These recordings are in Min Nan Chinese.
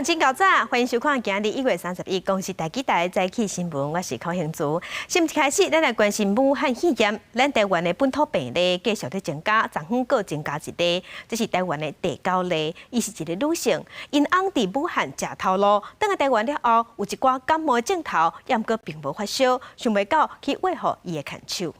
晚真𠢕早，歡迎收看今日1月31公視台語台早起新聞，我是柯興珠。新聞一開始，咱來關心武漢肺炎，咱台灣的本土病例繼續咧增加，昨昏閣增加一例，這是台灣的第九例，伊是一个女性，𪜶翁佇武漢食頭路，轉來台灣了後，有一寡感冒的症頭，也毋過並無發燒，想袂到去挖予伊的牽手。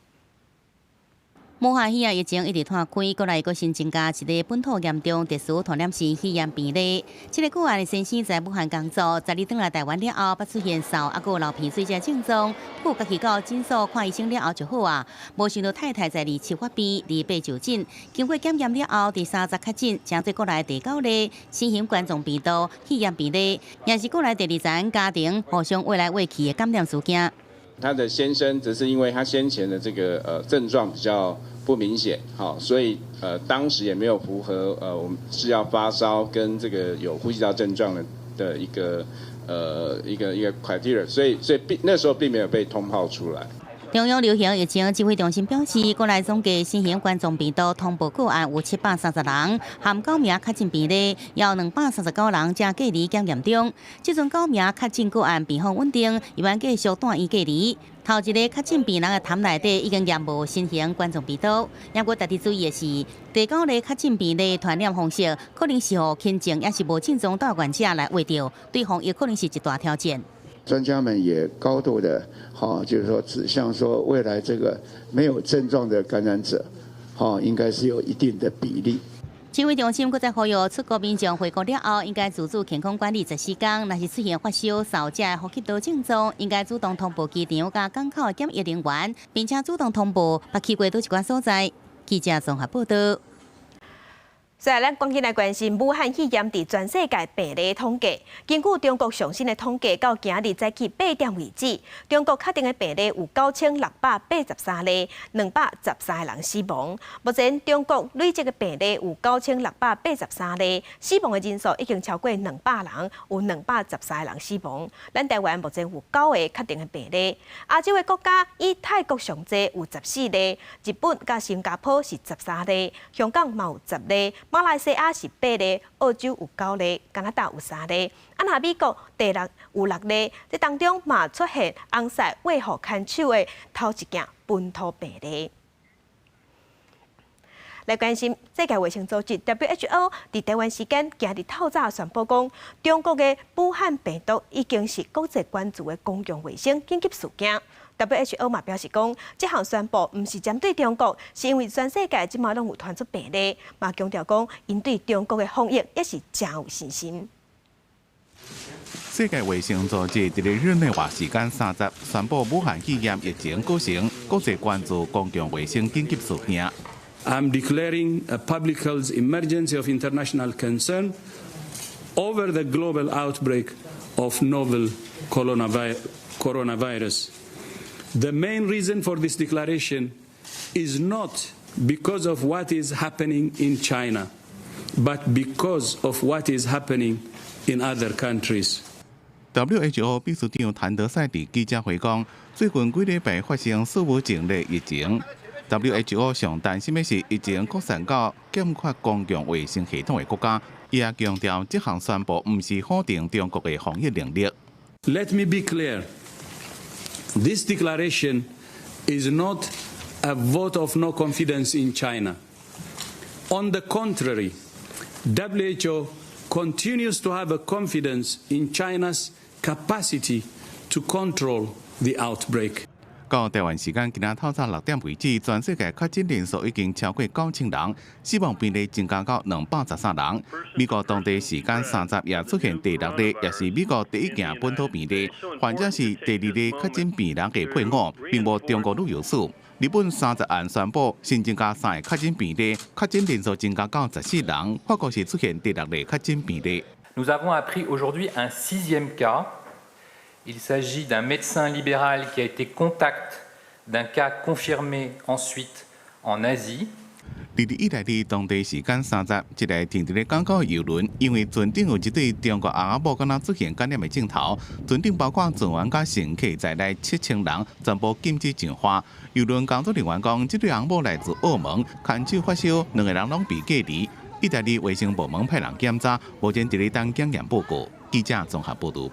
武漢肺炎疫情一直拖開，閣來閣新增加一个本土嚴重特殊傳染性肺炎病例。這个個案的先生在武漢工作，十二轉來台灣了後，捌出現嗽啊，閣流鼻水這症狀，不過家己到診所看醫生了後就好啊。無想到太太在27發病，28就診，經過檢驗了後，佇30確診，成做國內第九例新型冠狀病毒肺炎病例，也是國內第二層家庭互相挖來挖去的感染事件。他的先生則是因為他先前的這個症狀比較不明顯，好，所以當時也沒有符合我們是要發燒跟這個有呼吸道症狀的一個 criteria，所以並那時候並沒有被通報出來。中央流行疫情指揮中心表示，國內總計新型冠狀病毒通報個案有730人，含九名確診病例，有239人正隔離檢驗中。這陣九名確診個案病況穩定，依然繼續住院隔離。頭一個確診病人的痰內底已經驗無新型冠狀病毒。不過，特別注意的是，第九例確診病例傳染方式可能是予輕症，抑是無症狀帶原者來挖著，對防疫可能是一大挑戰。專家們也高度的，好，就是說指向說未來這個沒有症狀的感染者，好，應該是有一定的比例。指揮中心閣再呼籲出國民眾回國了後，應該自主健康管理14天。若是出現發燒、嗽這呼吸道症狀，應該主動通報機場佮港口的檢疫人員，並且主動通報捌去過佗一寡所在。記者綜合報道。所以，咱趕緊來關心武漢肺炎佇全世界病例統計。根據中國上新的統計，到今日早起8點為止，中國確定的病例有9683例，213個人死亡。目前中國累積的病例有9683例，死亡的人數已經超過200人，有213個人死亡。咱台灣目前有九个確定的病例。亞洲的國家以泰國上濟，有14例，日本佮新加坡是13例，香港嘛有10例。馬來西亞是八例，澳洲有九例，加拿大有三例，啊若美國第六有六例，這當中嘛出現翁婿挖予牽手的頭一件本土病例。來關心世界衛生組織 WHO 佇台灣時間今日透早宣布講，中國的武漢病毒已經是國際關注的公共衛生緊急事件。WHO 嘛表示講，這項宣布毋是針對中國，是因為全世界這馬攏有傳出病例，嘛強調講，𪜶對中國的防疫也是誠有信心。世界衛生組織佇咧日內瓦時間30宣布，武漢肺炎疫情構成國際關注公共衛生緊急事件。 I'm declaring a public health emergency of international concern over the global outbreak of novel coronavirus. The main reason for this declaration is not because of what is happening in China, but because of what is happening in other countries. WHO 秘書長譚德塞佇記者會講，最近幾禮拜發生史無前例疫情。WHO 上擔心的是疫情擴散到欠缺公共衛生系統的國家。伊也強調，這項宣布毋是否定中國的防疫能力。 Let me be clear. This declaration is not a vote of no confidence in China. On the contrary, WHO continues to have a confidence in China's capacity to control the outbreak. 到台灣時間今仔透早6點為止，全世界確診人數已經超過9000人，死亡病例增加到213人。美國當地時間30也出現第六例，也是美國第一件本土病例，患者是第二例確診病人的配偶，並無中國旅遊史。日本30暗宣布新增加三个確診病例，確診人數增加到14人。法國是出現第六例確診病例。 Nous avons appris aujourd'hui un sixième cas. Il s'agit d'un médecin libéral qui a été contact d'un cas confirmé ensuite en Asie. 佇咧意大利當地時間30，一台停佇咧港口的郵輪，因為船頂有一對中國翁仔某敢若出現感染的症頭，船頂包括船員佮乘客在內7000人全部禁止上岸。郵輪工作人員講，這對翁某來自澳門，牽手發燒，兩个人攏被隔離。意大利衛生部門派人檢查，目前佇咧等檢驗報告。記者綜合報導。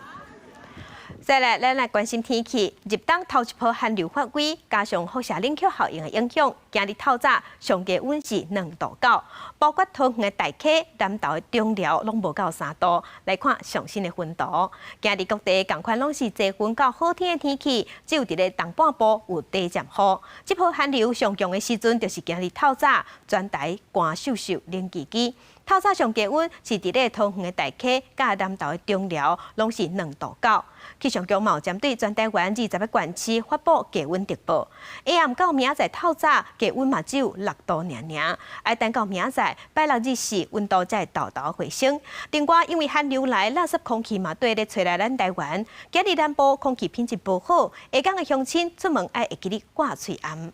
再來，咱來關心天氣。入冬頭一波寒流發威，加上輻射冷卻效應的影響，今日透早上低溫是2度9，包括桃園的大溪、南投的中寮攏無到3度。來看上新的雲圖，今日各地仝款攏是濟雲到好天的天氣，只有佇咧東半部有短暫雨。這波寒流上強的時陣，就是今日透早，全台寒鏽鏽冷吱吱。透早上低溫是佇咧桃園的大溪、佮南投的中寮，攏是2度9。氣象局嘛有針對全台灣20個縣市發布低溫特報。下暗到明仔載透早，低溫嘛只有6度爾爾。愛等到明仔載拜六日時，溫度才會沓沓回升。另外，因為寒流來，垃圾空氣嘛綴咧吹來咱台灣。今日南部空氣品質無好，下工的鄉親出門愛會記得掛喙罨。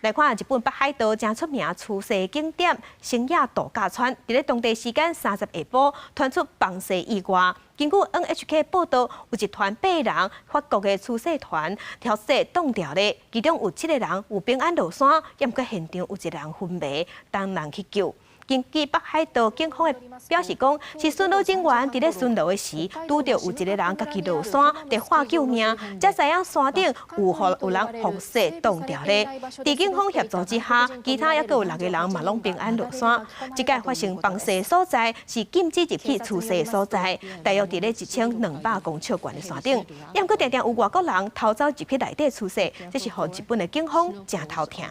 來看日本北海道誠出名出世景點星野度假村，佇咧當地時間30下晡傳出崩硒意外。根據 NHK 報道，有一團八人法國的出世團跳雪凍掉咧，其中有七個人有平安落山，猶過現場有一個人昏迷，等人去救。根據北海道警方的表示講，是巡邏人員佇咧巡邏的時，拄著有一個人家己落山，佇喊救命，才知影山頂有予有人予雪凍掉咧。佇警方協助之下，其他猶閣有六個人嘛攏平安落山。這擺發生崩硒的所在是禁止入去出世的所在，大約佇咧1200公尺懸的山頂。猶過定定有外國人偷走入去內底出世，這是予日本的警方誠頭疼。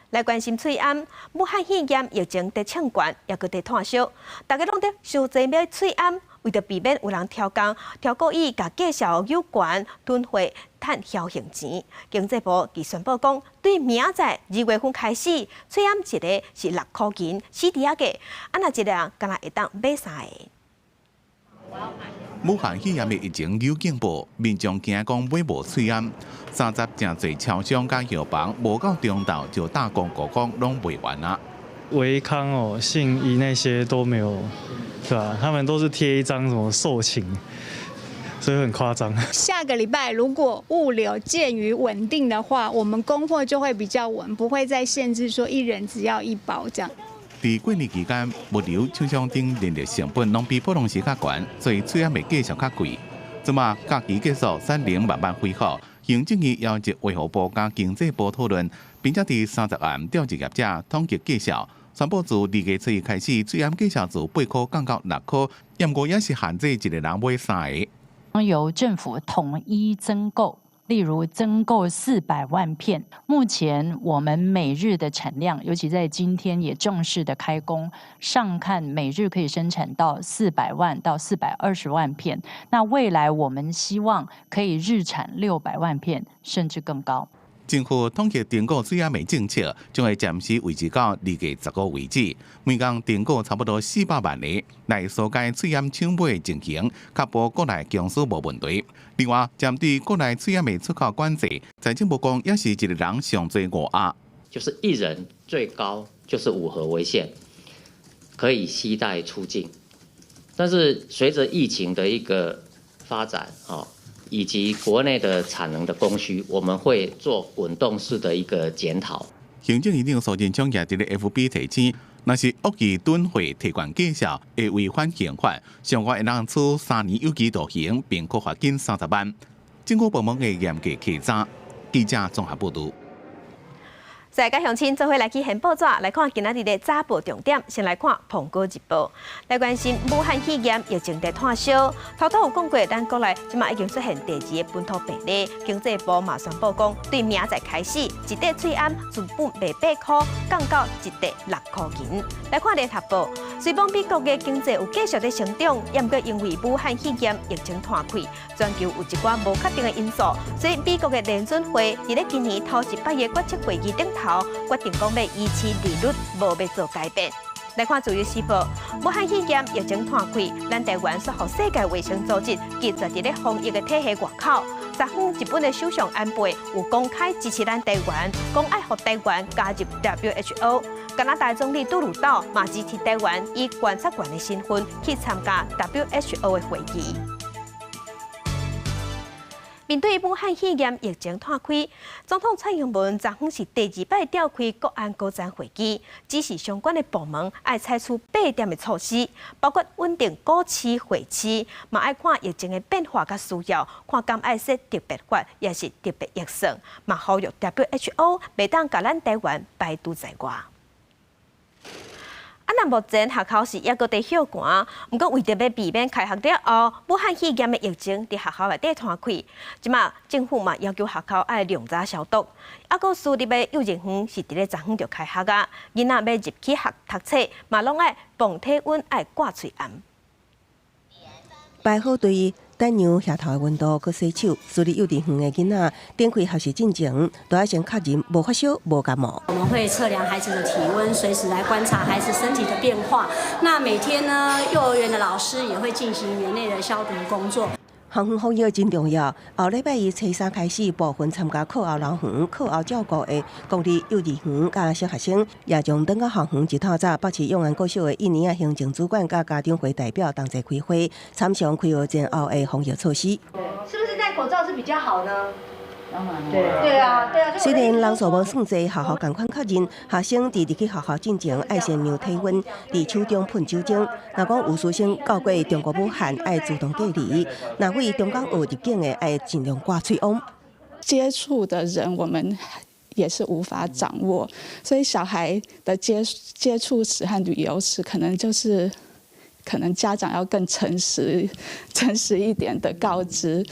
來關心喙罨，武漢肺炎疫情佇衝懸，猶閣佇湠燒，大家攏佇傷濟買喙罨，為著避免有人刁工，刁故意共價數扭懸，囤貨趁僥倖錢。經濟部已宣布講，對明仔載2月份開始，喙罨一个是6箍銀，死佇仔價，啊若一个人干焦會當買三个。武漢肺炎的疫情有警報，民眾驚講買無喙罨，30誠濟超商佮藥房，無到中晝就打廣告講攏賣完啊。維康哦、信義那些都沒有，對吧？他們都是貼一張什麼售罄，所以很誇張。下個禮拜如果物流漸於穩定的話，我們供貨就會比較穩，不會再限制說一人只要一包這樣。佇過年期間，物流、廠商等人力成本攏比普通時較懸，所以喙罨的價數較貴。這馬假期結束，產能慢慢恢復，行政院邀集衛福部佮經濟部討論，並且佇30暗調集業者統計價數，宣布自2月初一開始，喙罨價數自8塊降到6塊，毋過也是限制一個人買三個。由政府統一增購。例如增購400萬片，目前我們每日的產量，尤其在今天也正式的開工，上看每日可以生產到400萬到420萬片。那未來我們希望可以日產600萬片，甚至更高。政府統一訂購喙罨的政策，將會暫時維持到2月15為止。每工訂購差不多400萬個，來疏解喙罨搶買的情形，確保國內供需無問題。另外，針對國內喙罨的出口管制，財政部講也是一個人上濟五盒，就是一人最高就是5盒為限，可以攜帶出境。但是隨着疫情的一個發展，哦，以及國內的產能的供需，我們會做滾動式的一個檢討。行政院長蘇貞昌也佇咧 FB 提醒，若是惡意囤貨提懸價數，會違反刑法，上懸會當處3年有期徒刑，並科罰金30萬。政府部門會嚴格稽查。記者綜合報導。再佮鄉親做伙來去掀報紙，來看今仔日的早報重點。先來看《蘋果日報》，來關心武漢肺炎疫情佇湠燒。頭拄有講過，咱國內這馬已經出現第二个本土病例。經濟部嘛宣布講，對明仔載開始，一塊喙罨自本賣8塊，降到一塊6箍銀。來看聯合報，雖講美國的經濟有繼續佇成長，猶過因為武漢肺炎疫情湠開，全球有一寡無確定的因素，所以美國的聯準會佇咧今年頭一擺的決策會議頂頭，決定講欲維持利率無欲做改變。來看自由時報，武漢肺炎疫情湠開，咱台灣煞予世界衛生組織拒絕佇咧防疫的體系外口。昨昏日本的首相安倍有公開支持咱台灣，講愛予台灣加入 WHO。加拿大總理杜魯道嘛支持台灣以觀察員的身份去參加 WHO 的會議。面對武漢肺炎疫情湠開，總統蔡英文昨昏是第二擺召開國安高層會議，指示相關的部門愛採取八點的措施，包括穩定股市、匯市，嘛愛看疫情的變化佮需要，看敢愛設特別法，抑是特別預算，嘛呼籲 WHO 袂當共咱台灣排除在外。啊，若目前學校是猶閣佇歇寒，毋過為著欲避免開學了後，武漢肺炎的疫情佇學校內底湠開，這馬政府嘛要求學校愛量早消毒。猶閣私立的幼稚園是佇咧昨昏就開學啊，囡仔欲入去學讀冊，嘛攏愛磅體溫，愛掛喙罨。排好隊，等量額頭的溫度，閣洗手。私立幼稚園的囡仔，展開學習進前，都愛先確認無發燒、無感冒。我們會測量孩子的體溫，隨時來觀察孩子身體的變化。那每天呢，幼兒園的老師也會進行園內的消毒工作。校園防疫真重要。後禮拜一初三開始，部分參加課後留園、課後照顧的公立幼稚園佮小學生，也將轉到校園一透早。北市永安國小的一年仔行政主管佮家長會代表同齊開會，參詳開學前後的防疫措施。是不是戴口罩是比較好呢？對對啊，對啊。雖然人數無算濟，學校仝款確認，學生佇入去學校進前愛先量體溫，佇手中噴酒精。若講有師生到過中國武漢，愛自動隔離；若對中港澳入境的，愛盡量掛喙罨。接觸的人，我們也是無法掌握，所以小孩的接觸史和旅遊史，可能就是可能家長要更誠實一點的告知。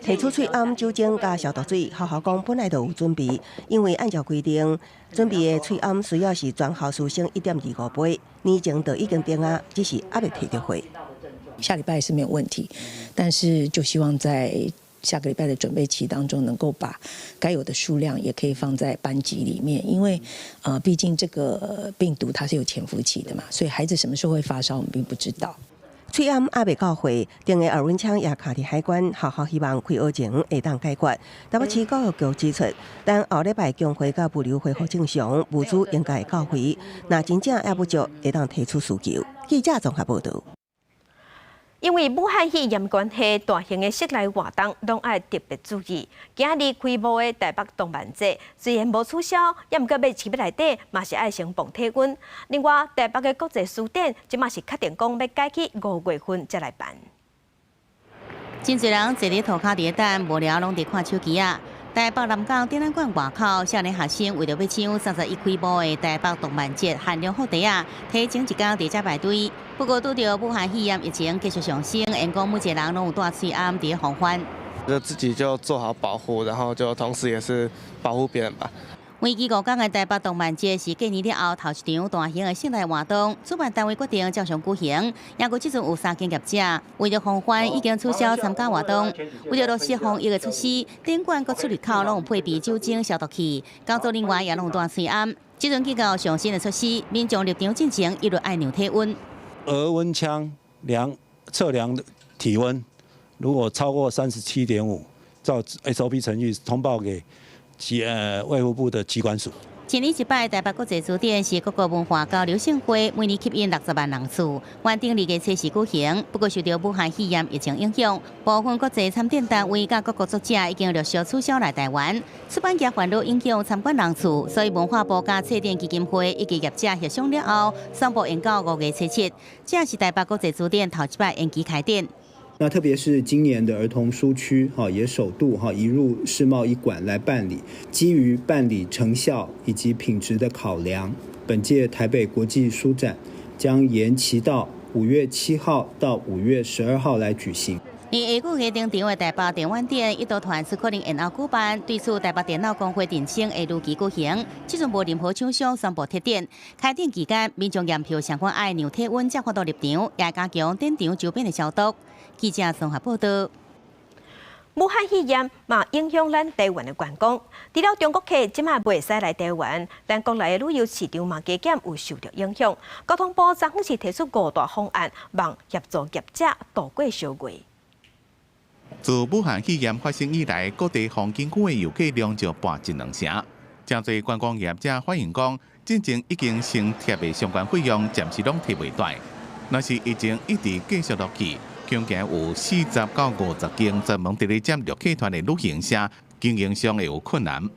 提出喙罨、酒精佮消毒水，學校講本來就有準備，因為按照規定，準備的喙罨需要是全校師生1.25倍，年前就已經訂啊，只是猶未提著貨。下禮拜是沒有問題，但是就希望在下個禮拜的準備期當中，能夠把該有的數量也可以放在班級裡面，因為畢竟這個病毒它是有潛伏期的嘛，所以孩子什麼時候會發燒，我們並不知道。喙罨猶未到貨，訂的耳溫槍也卡佇海關，學校希望開學前會當解決。台北市教育局指出，等後禮拜供貨佮物流恢復正常，物資應該會到位。若真正猶不足，會當提出需求。記者綜合報導。因為武漢肺炎關係，大型的室內活動攏愛特別注意。今日開幕的台北動漫節雖然無取消，猶毋過欲入去內底嘛是愛先磅體溫。另外，台北的國際書展這馬是確定講欲改去5月份才來辦。真濟人坐佇塗跤佇咧等，無聊攏佇看手機仔。台北南港展覽館外口，少年學生為著欲搶31開幕的台北動漫節限量福袋仔，提前一工佇遮排隊。不過拄著武漢肺炎疫情繼續上升，𪜶講每一個人攏有戴喙罨佇咧防範。就自己就做好保護，然後就同時也是保護別人吧。為期5天的台北動漫節是過年了後頭一場大型的室內活動，主辦單位決定照常舉行。猶閣這陣有三間業者為著防範，已經取消參加活動。為著落實防疫的措施，展館各出入口攏有配備酒精消毒器，工作人員也攏有戴喙罨。這陣去到上新的措施，民眾入場進前一律愛量體溫。額溫槍量測量體溫，如果超過37.5，照 SOP 程序通報給衛福部的疾管署。一年一擺台北國際書展是各國文化交流盛會，每年吸引60萬人次。原定2月初4舉行，不過受著武漢肺炎疫情影響，部分國際參展單位佮各國作者已經陸續取消來台灣。出版業煩惱影響參觀人次，所以文化部佮策展基金會以及業者協商了後，宣布延到5月初7。這是台北國際書展頭一擺延期開展。那特別是今年的兒童書區，哈也首度哈移入世貿一館來辦理。基於辦理成效以及品質的考量，本屆台北國際書展將延期到5月7號到5月12號來舉行。而下個月登場的台北電玩展一度傳出可能延後舉辦，對此台北電腦公會澄清會如期舉行，這陣無任何廠商宣布撤展。開展期間，民眾驗票相關愛量體溫才法度入場，也加強展場周邊的消毒。記者綜合報道。武漢肺炎嘛影響咱台灣的觀光，除了中國客這馬袂使來台灣，咱國內的旅遊市場嘛加減有受著影響。交通部昨昏是提出五大方案，望協助業者渡過燒月。自武漢肺炎發生以來，各地風景區的遊客量就跋一兩成。誠濟觀光業者反映講，進前已經先貼的相關費用，暫時攏提袂轉來。若是疫情一直繼續落去，恐驚有40到50間專門佇咧接旅客團的旅行社，經營上會有困難。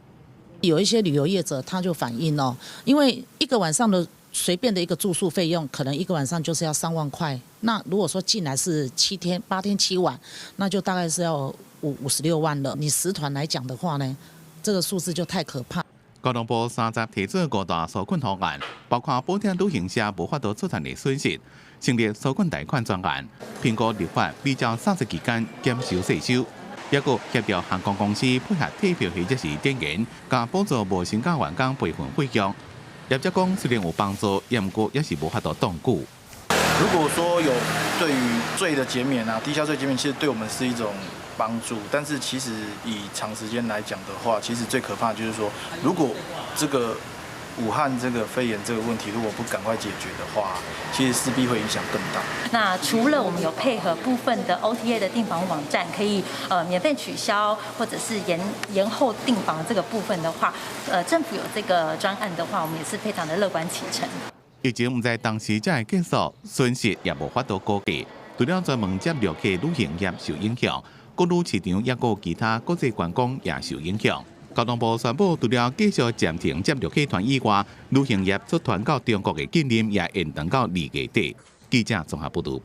有一些旅遊業者他就反映哦，因為一個晚上的隨便的一個住宿費用，可能一個晚上就是要3萬塊。那如果說進來是7天、8天7晚，那就大概是要56萬了。你10團來講的話呢，這個數字就太可怕。交通部30提出五大紓困方案，包括補貼旅行社無法度出團的損失，成立紓困貸款專案，評估立法比照 SARS 期間減收稅收，抑閣協調航空公司配合退票或者是展延，佮補助無薪假員工培訓費用。業者講雖然有幫助，毋過也是無法度長久。如果說有對於稅的減免啊，低消稅減免，其實對我們是一種幫助。但是其實以長時間來講的話，其實最可怕就是說，如果這個武漢這個肺炎這個問題如果不趕快解決的話，其實勢必會影響更大。那除了我們有配合部分的 OTA 的訂房網站，可以免費取消或者是延後訂房這個部分的話，政府有這個專案的話，我們也是非常的樂觀其成。疫情毋知當時才會結束，損失也無法度估計。除了專門接旅客旅行業受影響，國旅市場抑閣其他國際觀光也受影響。交通部宣布，除了繼續暫停接旅客團以外，旅行業出團到中國的禁令也延長到2月底。記者綜合報導。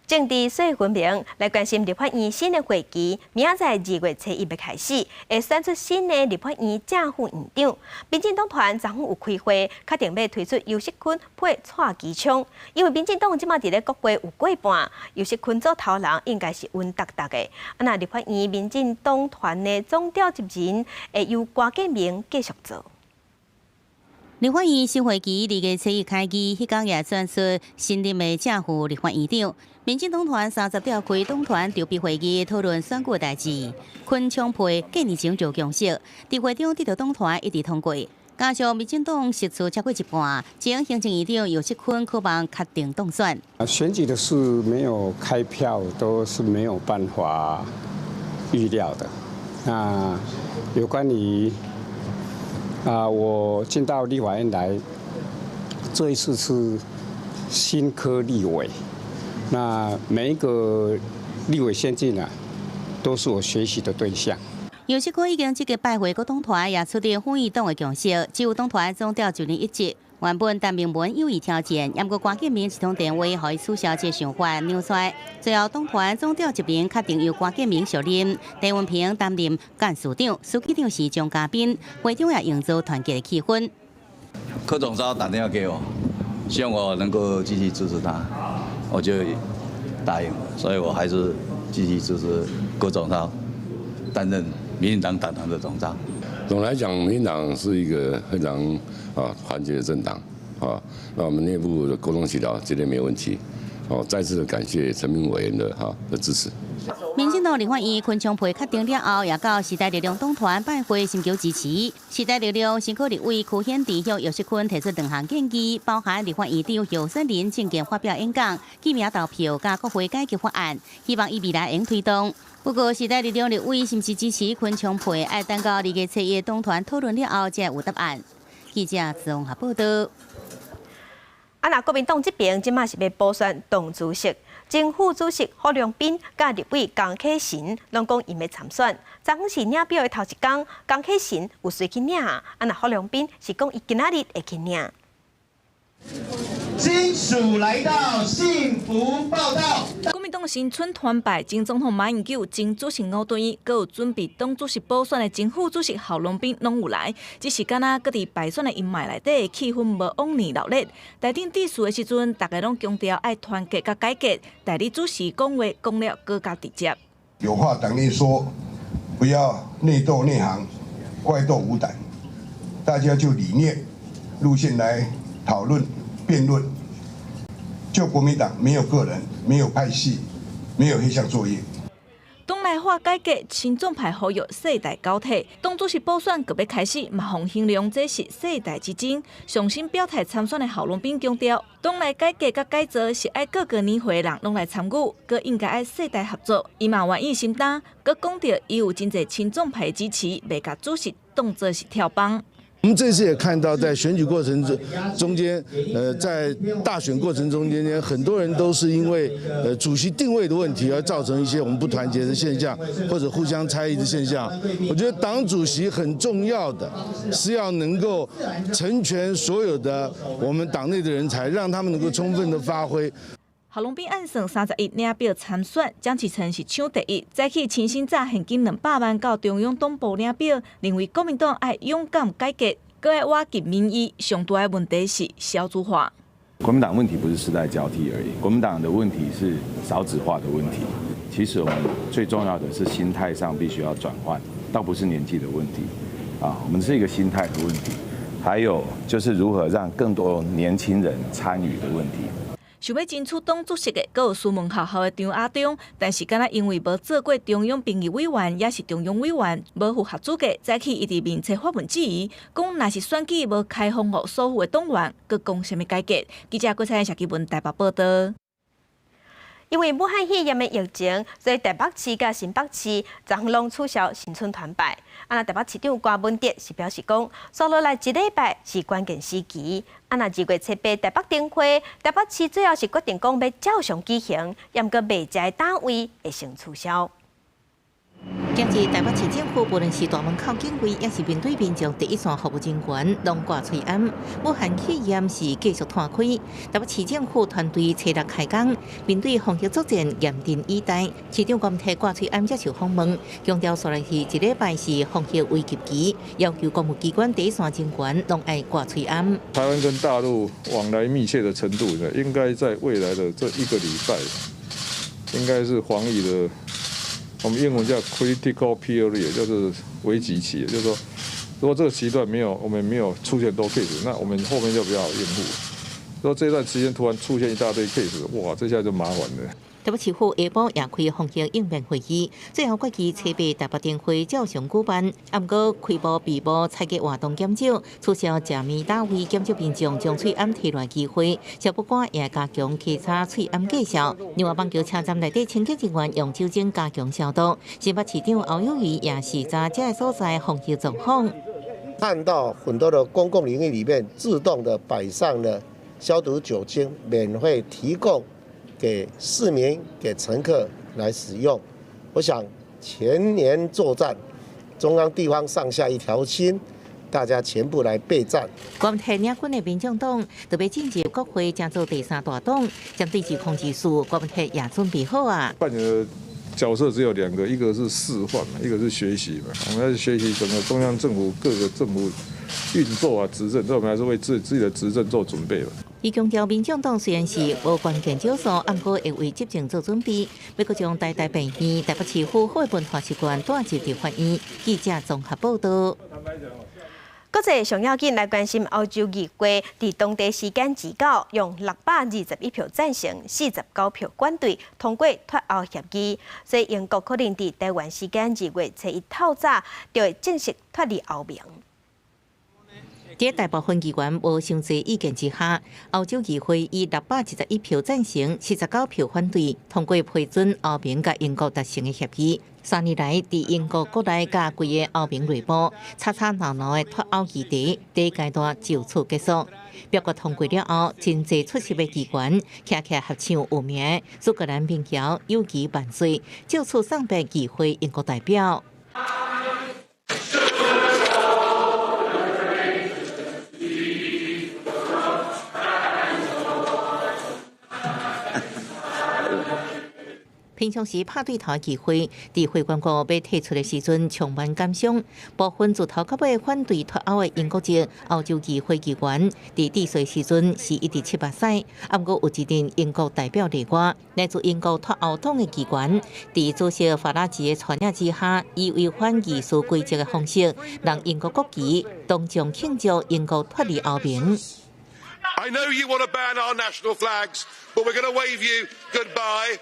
政治細分明來關心立法院新的會期，明仔載2月初1欲開始，會選出新的立法院正副院長。民進黨團昨昏有開會，確定欲推出游錫堃配蔡其昌，因為民進黨這馬佇咧國會有過半，游錫堃做頭人應該是穩當當的。啊，若立法院民進黨團的總召集人會由郭建明繼續做。立法院新會期2月初1開議，彼工也選出新任的正副立法院長。民進黨團30召開黨團籌備會議，討論選舉代誌。堃昌配幾年前就共識，佇會中得到黨團一致通過。加上民進黨席次超過一半，前行政院長游錫堃可望確定當選。選舉的事沒有開票都是沒有辦法預料的。那有關於我進到立法院來，這一次是新科立委。那每一個立委先進啊，都是我學習的對象。游錫堃已經積極拜會各黨團，也取得副院黨的共識，只有黨團總召集人一職。原本陳明文有意挑戰，毋過郭建明一通電話，予伊取消這個想法，讓出來。最後黨團總召集人確定由郭建明受任，鄭文平擔任幹事長，書記長是張嘉賓，會中也營造團結的氣氛。柯總召打電話給我，希望我能夠繼續支持他，我就答應，所以我還是繼續支持郭總召擔任民進黨黨團的總召。總來講，民進黨是一個非常團結的政黨啊，那我們內部的溝通協調絕對沒有問題。哦，再次感謝陳明委員的哈的支持。民進黨立法院堃昌配確定了後，也到時代力量黨團拜會尋求支持。時代力量新科立委柯顯智向游錫堃提出兩項建議，包含立法院長候選人政見發表演講、記名投票佮國會改革法案，希望伊未來會推動。不過，時代力量立委是毋是支持堃昌配，愛等到2月初1黨團討論了後，才有答案。記者綜合報道。啊，若國民黨這邊這馬是欲補選黨主席，前副主席郝龍斌佮立委江啟臣攏講𪜶欲參選。昨昏是領表的頭一工，江啟臣有隨去領，啊，若郝龍斌是講伊今仔日會去領。金屬來到幸福報到。國民黨新春團拜，前總統馬英九、前主席吳敦義，閣有準備黨主席補選的前副主席郝龍斌攏有來，只是敢若閣佇敗選的陰霾內底，氣氛無往年熱烈。台頂致辭的時陣，大家攏強調愛團結佮改革。代理主席講話講了閣較直接。有話黨內說，不要內鬥內行，外鬥無膽，大家就理念路線來討論。辯論，就國民黨沒有個人，沒有派系，沒有黑箱作業。黨內化改革，親總派呼籲世代交替，黨主席補選閣欲開始，嘛予人形容這是世代之爭。上新表態參選的郝龍斌強調，黨內改革佮改造是愛各個年歲的人攏來參與，閣應該愛世代合作。伊嘛願意承擔，閣講著伊有真濟親總派支持，袂共主席當做是跳幫。我們這次也看到，在選舉過程中中間，在大選過程中間，很多人都是因為主席定位的問題而造成一些我們不團結的現象，或者互相猜疑的現象。我覺得黨主席很重要的是要能夠成全所有的我們黨內的人才，讓他們能夠充分的發揮。郝龍斌按算31領票參選，蔣其誠是搶第一。早起清新早現金200萬到中央黨部領票，認為國民黨愛勇敢改革，閣愛挖緊民意。上大的問題是少子化。國民黨問題不是世代交替而已，國民黨的問題是少子化的問題。其實我們最重要的是心態上必須要轉換，倒不是年紀的問題，啊，我們是一個心態的問題，還有就是如何讓更多年輕人參與的問題。想欲爭取黨主席的，閣有師門學校的張亞中，但是敢若因為無做過中央評議委員，抑是中央委員，無符合資格。早起伊佇面冊發文質疑，講若是選舉無開放予所有的黨員，閣講啥物改革？記者郭彩謝基文台北報道。因為武漢肺炎的疫情，所以台北市佮新北市昨昏攏取消新春團拜。啊，若台北市長柯文哲是表示講，紲落來一禮拜是關鍵時期。啊，若2月7日台北燈會，台北市最後是決定講欲照常舉行，毋過賣食的攤位會先取消。今日台北市政府無論是大門口警衛，抑是面對民眾第一線服務人員，攏掛喙罨。武漢肺炎是繼續拖開，台北市政府團隊初六開工，面對防疫作戰嚴陣以待。市長柯文哲掛喙罨接受訪問，強調紲來是一禮拜是防疫危急期，要求公務機關第一線人員攏愛掛喙罨。台灣跟大陸往來密切的程度呢，應該在未來的這一個禮拜，應該是防疫的。我們英文叫 critical period，就是危急期，就是說，如果這個時段沒有，我們沒有出現多 case，那我們後面就比較好應付。如果這段時間突然出現一大堆 case，哇，這下就麻煩了。台北市府下晡也開防疫應變會議，最後決議初八台北燈會照常舉辦，毋過開幕閉幕採購活動減少，取消食麵攤位，減少民眾將喙罨提來機會，消防官也加強稽查喙罨計數。另外，板橋車站內底清潔人員用酒精加強消毒。新北市長侯友宜也視察這个所在防疫狀況，看到很多的公共領域裡面自動的擺上了消毒酒精，免費提供給市民、給乘客來使用。我想全年作戰，中央地方上下一條心，大家全部來備戰。關天領軍的民眾黨特別進入國會，將做第三大黨，針對2024，郭文鐵也準備好啊。扮演的角色只有兩個，一個是示範嘛，一個是學習嘛。我們要學習整個中央政府各個政府運作啊、執政，這我們還是為自己的執政做準備嘛。伊強調，民眾黨雖然是無關鍵少數，毋過會為執政做準備，欲閣將台大病院、台北市府好的文化習慣帶入立法院。記者綜合報道。國際上要緊來關心歐洲議會，佇當地時間29用621票贊成、49票反對通過脫歐協議，所以英國可能佇台灣時間2月1日透早就會正式脫離歐盟。佇大部分議員無傷濟意見之下，歐洲議會以621票贊成、49票反對，通過批准歐盟佮英國達成的協議。3年來，佇英國國內佮規个歐盟內部，吵吵鬧鬧的脫歐議題，第一階段就此結束。表決通過了後，真濟出席的議員，徛起來合唱有名的蘇格蘭民謠《友誼萬歲》，藉此送別議會英國代表。平常時拍對頭機會，佇會員國欲退出的時陣充滿感傷。部分自頭到尾反對脫歐的英國籍歐洲議會議員，佇致辭時陣是一直拭目屎。毋過有一陣英國代表例外，來自英國脫歐黨的議員，佇主席法拉奇的帶領之下，以違反議事規則的方式，讓英國國旗當眾慶祝英國脫離歐盟。 I know you want to ban our national flags, but we're going to wave you goodbye.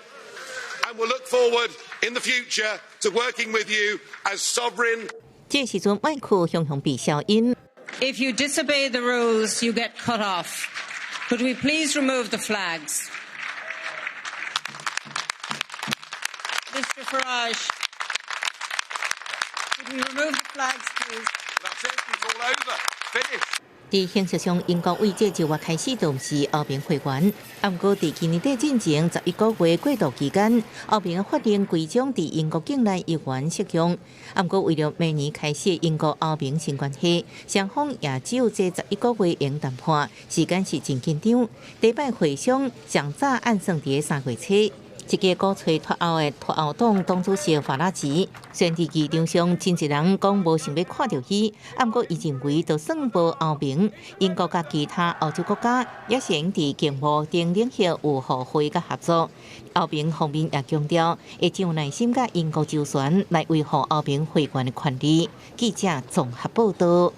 And we'll look forward in the future to working with you as sovereign. 這時陣麥克雄雄被消音。 If you disobey the rules, you get cut off. Could we please remove the flags? Mr. Farage, could we remove the flags, please? That's it. It's all over. 佇形式上，英國為這一月開始就毋是歐盟會員。啊，毋過佇今年底進前11個月過渡期間，歐盟的法令規章佇英國境內猶原適用。啊，毋過為著明年開始英國歐盟新關係，雙方也只有這十一個月會用談判，時間是真緊張。第一擺會商上早按算佇3月初。一个鼓吹脫歐的脫歐黨黨主席法拉奇，雖然佇議場上真濟人講無想欲看著伊，啊，毋過伊認為就算無歐盟，英國佮其他歐洲國家也是會用佇經貿等領域有互惠佮合作。歐盟方面也強調，會真有耐心佮英國周旋來維護歐盟會員的權利。記者綜合報導。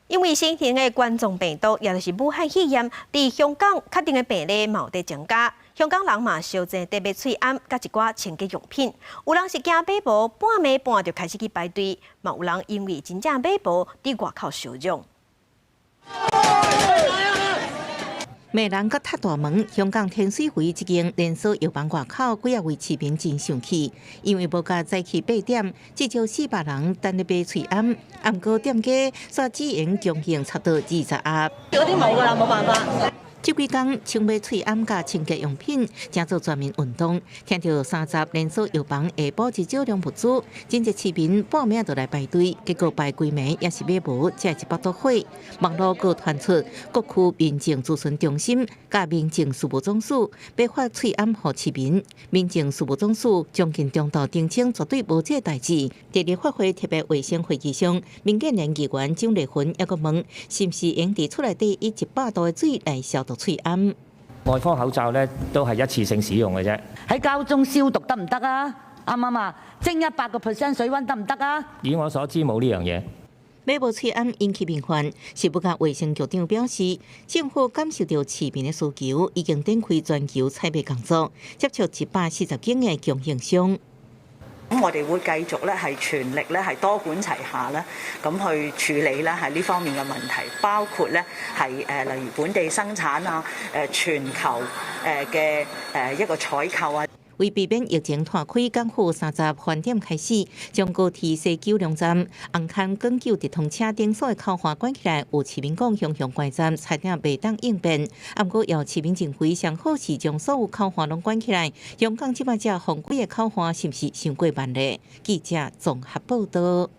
因為新型的冠狀病毒，也就是武漢肺炎，佇香港確診的病例嘛有佇增加。香港人嘛相爭佇買喙罨佮一寡清潔用品，有人是驚買無，半暝半就開始去排隊，嘛有人因為真正買無，佇外口相嚷。罵人佮踢大門，香港天水圍這間連鎖藥房外口幾仔位市民真生氣，因為無共早起8點，至少400人等咧買喙罨，啊，毋過店家煞只會用強行插到20盒。有啲冇㗎啦，冇辦法。這幾工搶買喙罨佮清潔用品，成做全民運動。聽著30連鎖藥房下晡日少量物資，真濟市民半暝就來排隊，結果排規暝也是買無，才會一腹肚火。網路閣傳出各區民政諮詢中心佮民政事務總署欲發喙罨予市民，民政事務總署將近中晝澄清絕對無這個代誌。佇立法會特別衛生會議上，民建聯議員蔣麗芸猶閣問，是毋是會用佇厝內底以100度的水來消毒喙罨？外科口罩咧都係一次性使用嘅啫。喺膠中消毒得唔得啊？啱唔啱啊？蒸100% 水溫得唔得啊？以我所知冇呢樣嘢。買無喙罨引起民憤，食物及衛生局長表示，政府感受著市民的需求，已經展開全球採買工作，接觸140間的供應商。咁我哋會繼續咧係全力咧係多管齊下啦，咁去處理咧係呢方面嘅問題，包括咧係例如本地生產啊，全球嘅一個採購啊。為避免疫情拖開，港府30飯店開始將高鐵西九龍站、紅磡港九直通車等所有口岸關起來。有市民講，雄雄關站差點袂當應變。啊，毋過有市民認為，上好是將所有口岸攏關起來。香港這擺才封幾个口岸，是毋是傷過慢咧？記者綜合報導。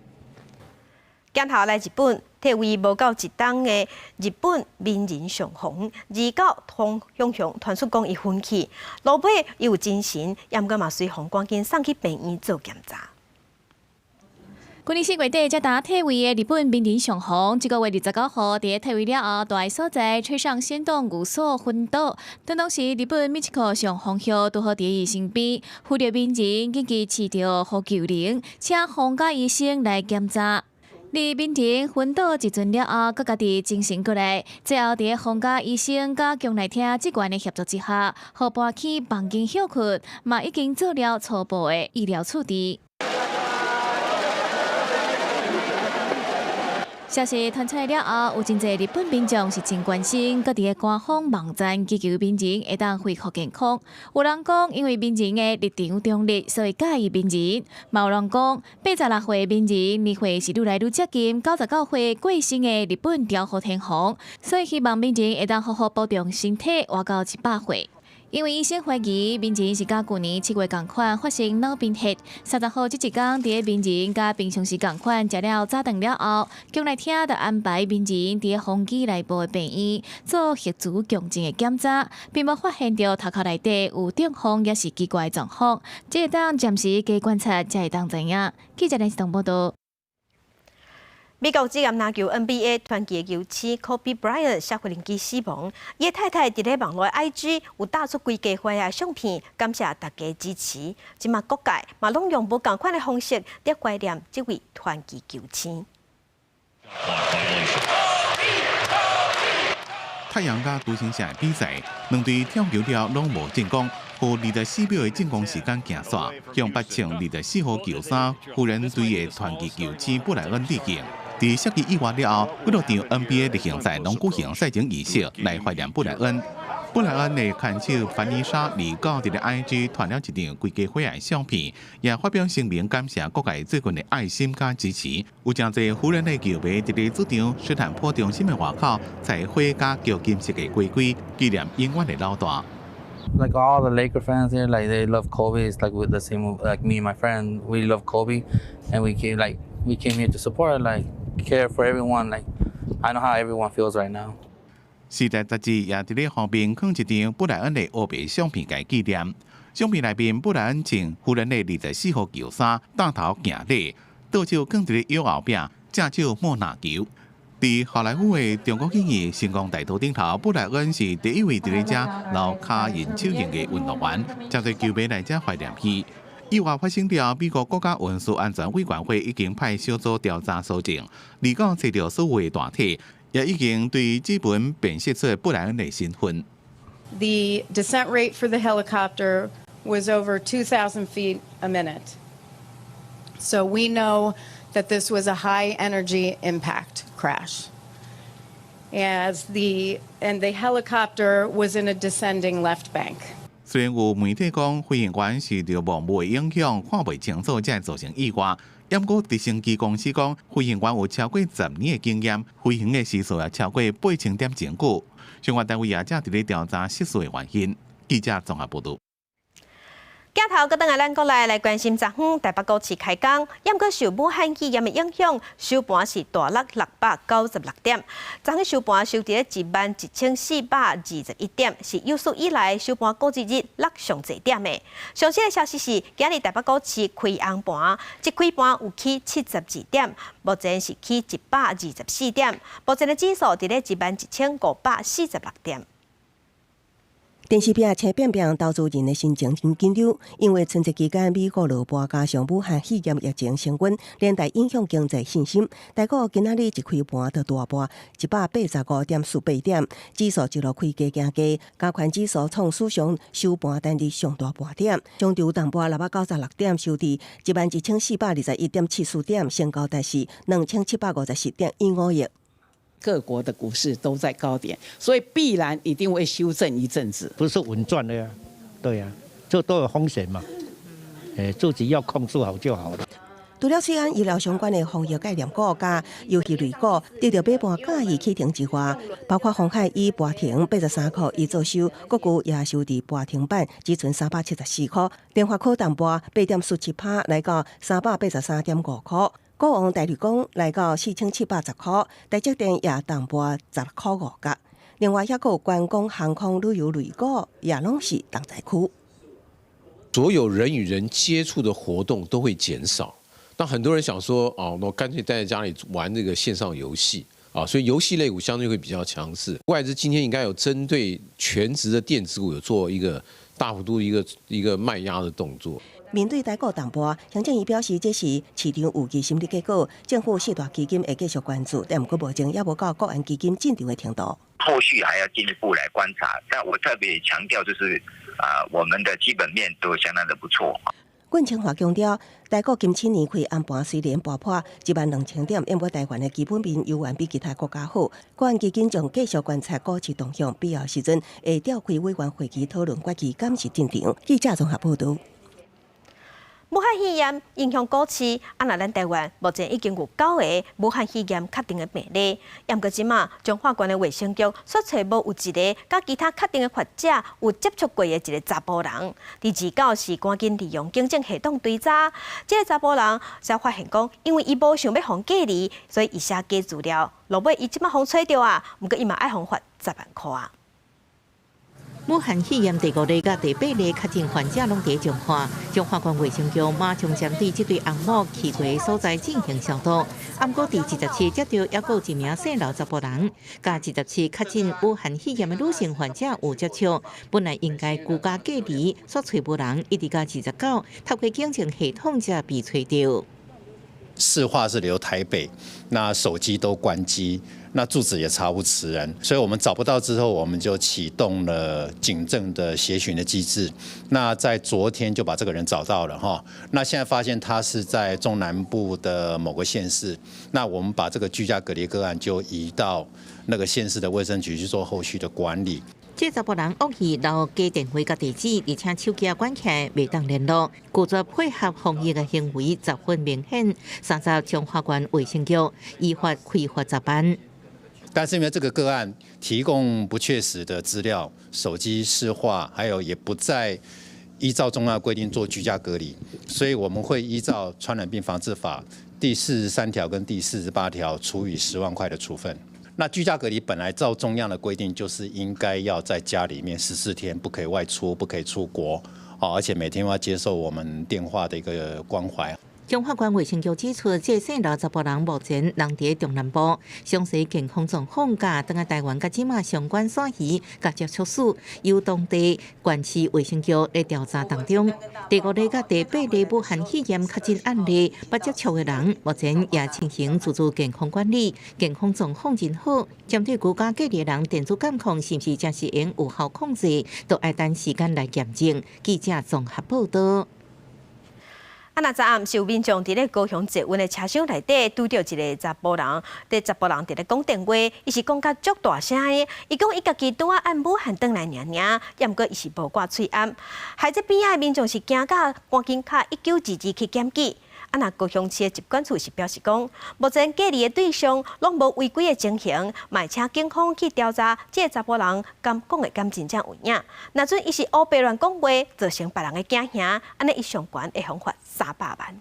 鏡頭來日本，退位無夠一冬的日本名人上皇，29通向向傳出講伊昏去，落尾伊有精神，也毋過嘛隨予趕緊送去病院做檢查。去年4月底才剛退位的日本明仁上皇，這個月29號佇退位了後，蹛的所在崔上仙洞寓所昏倒。當時日本美智子上皇后拄好佇伊身邊，扶著明仁緊急飼著呼救鈴，請皇家醫生來檢查。佇明仁昏倒一陣了後，閣家己精神過來，最後佇皇家醫生佮宮內廳職員的協助之下，予搬去房間歇睏，嘛已經做了初步的醫療處置。消息傳出來了後，有真濟日本民眾是真關心，閣佇个官方網站祈求明仁會當恢復健康。有人講，因為明仁的立場中立，所以佮意明仁；嘛有人講，86歲明仁年歲是愈來愈接近99歲過身的日本昭和天皇，所以希望明仁會當好好保重身體，活到100歲。因為醫生懷疑明仁是佮舊年7月仝款發生腦貧血，30號這一工，佇明仁佮平常時仝款食了早頓了後，宮內廳就安排明仁佇風機內部的病院做核磁共振的檢查，並無發現著頭殼內底有中風抑是奇怪的狀況，這會當暫時加觀察，才會當知影。記者連線報導。美國職業籃球 NBA 傳奇球星 Kobe Bryant 摔飛輪機死亡，伊的太太佇咧網路 IG 有貼出規家伙的相片，感謝大家支持。這馬各界嘛攏用無仝款的方式佇懷念這位傳奇球星。太陽佮獨行俠比賽，兩隊跳球了攏無進攻，予24秒的進攻時間行煞，向8穿24號球衫湖人隊的傳奇球星布萊恩致敬。佇摔機意外了後，幾落場 NBA 例行賽攏舉行賽前儀式來懷念布萊恩。布萊恩的牽手凡妮莎29佇咧 IG 傳了一張規家伙的相片，也發表聲明感謝各界最近的愛心佮支持。有誠濟湖人的球迷佇咧主場斯坦普中心的外口，採花佮叫金色的玫瑰，紀念永遠的老大。 Like all the Laker fans here, like they love Kobe. It's like with the same, like me and my friend, we love Kobe, and we came here to support, like care for everyone. Like I know how everyone feels right now. 時代雜誌也佇咧封面放一張布萊恩的烏白相片，共紀念。相片內面，布萊恩穿湖人的24號球衫，帶頭行禮，倒手囥佇咧腰後壁，正手摸籃球。佇好萊塢的中國電影星光大道頂頭，布萊恩是第一位佇咧遮留跤印手印的運動員，誠濟球迷來遮懷念伊。意外發生了，美國國家運輸安全委員會已經派小組調查搜證，29揣著所有的大體。也已經對指紋辨識出布萊恩的身份。 The descent rate for the helicopter was over 2,000 feet a minute. So we know that this was a high energy impact crash. And the helicopter was in a descending left bank. 雖然有媒體講飛行員受著霧霧的影響，看袂清楚，才會造成意外。毋過直升機公司講，飛行員有超過10年的經驗，飛行的時速也超過8000點鐘久。相關單位也正佇咧調查失事的原因。記者綜合報導。鏡頭閣轉來咱國內來關心，昨昏台北股市開工，毋過受武漢肺炎的影響，收盤是大落696點。昨昏收盤收佇咧11,421點，是有史以來收盤股市日落上濟點的。上新的消息是，今日台北股市開紅盤，一開盤有起72點，目前是起124點，目前的指數佇咧11,546點。電視屏青變變，投資人的心情真緊張，因為春節期間美國落雹加上武漢肺炎疫情升溫，連帶影響經濟信心。台股今仔日一開盤就大跌185.48點，指數一路開低行低，加權指數創史上收盤單日上大跌點，終場重跌696點，收佇11,421.74點，成交值是2754.15億。各國的股市都在高點，所以必然一定會修正一陣子。不是穩賺的呀，對呀，這都有風險嘛。自己要控制好就好了。除了水安醫療相關的防疫概念股佮遊戲類股得著買盤佮意啟程之外，包括鴻海以盤停83塊一做收，國巨也收佇盤停板，只賰374塊，聯發科重跌8.47%，來到383.5塊。股王大立光來到4710塊，台積電也重跌10塊5角。另外，抑閣有觀光、航空、旅遊類股也攏是重災區。所有人與人接觸的活動都會減少。那很多人想說，哦，那我乾脆待在家裡玩這個線上遊戲啊，所以遊戲類股相對會比較強勢。外資今天應該有針對權值的電子股有做一個大幅度一個賣壓的動作。面對台股重挫，行政院表示這是市場預期心理結果，政府四大基金會繼續關注，但毋過目前猶無到國安基金進場的程度。後續還要進一步來觀察，但我特別強調就是啊，我們的基本面都相當的不錯。郭清華強調，台股今年開紅盤雖然跌破12000點，毋過台灣的基本面猶原比其他國家好。國安基金將繼續觀察股市動向，必要時陣會召開委員會議討論決議，敢是進場。記者綜合報導。武漢肺炎影響股市，啊，若咱台灣目前已經有九个武漢肺炎確定的病例，毋過這馬彰化縣的衛生局煞揣無有一个佮其他確定的患者有接觸過的一个查埔人，佇29是趕緊利用警政系統追查，這个查埔人才發現講，因為伊無想欲予隔離，所以伊寫假資料，落尾伊這馬予揣著啊，毋過伊嘛愛予罰10萬箍啊。武漢肺炎第五例佮第八例確診患者攏佇彰化，彰化縣衛生局馬上針對這對翁某去過的所在進行消毒。毋過佇27接著猶閣有一名姓劉查埔人，佮27確診武漢肺炎的女性患者有接觸，本來應該居家隔離，煞揣無人，一直到29，透過警政系統才被揣著。市話是留台北，那手機都關機，那住址也查無此人，所以我們找不到之後，我們就啟動了警政的協尋的機制。那在昨天就把這個人找到了哈，那現在發現他是在中南部的某個縣市，那我們把這個居家隔離個案就移到那個縣市的衛生局去做後續的管理。這查埔人惡意留假電話佮地址，而且手機也關起來，袂當聯絡，拒絕配合防疫的行為十分明顯。30彰化縣衛生局依法開罰10萬。但是因為這個個案提供不確實的資料，手機市話，還有也不在依照中央規定做居家隔離，所以我們會依照傳染病防治法第43條跟第48條處以10萬塊的處分。那居家隔離本來照中央的規定，就是應該要在家裡面14天，不可以外出，不可以出國，而且每天要接受我們電話的一個關懷。彰化縣衛生局指出，這姓劉查埔人目前人佇中南部，詳細健康狀況佮轉來台灣佮這馬相關徙移佮接觸史，由當地縣市衛生局咧調查當中。第五例佮第八例武漢肺炎確診案例，捌接觸的人，目前也進行自主健康管理，健康狀況真好。針對居家隔離的人，電子監控是毋是真是會有效控制，都愛等時間來驗證。記者綜合報道。啊！若昨暗是有民眾佇咧高雄捷運的車廂內底拄著一个查埔人，這查埔人佇咧講電話，伊是講甲足大聲的，伊講伊家己拄仔按武漢轉來爾爾，猶毋過伊是無掛喙罨，害這邊仔的民眾是驚甲趕緊敲1922去檢舉。啊！若高雄市的疾管處是表示講，目前隔離的對象攏無違規的情形，嘛請警方去調查這个查埔人敢講的敢真正有影。若準伊是烏白亂講話，造成別人的驚嚇，按呢伊上懸會予罰300萬。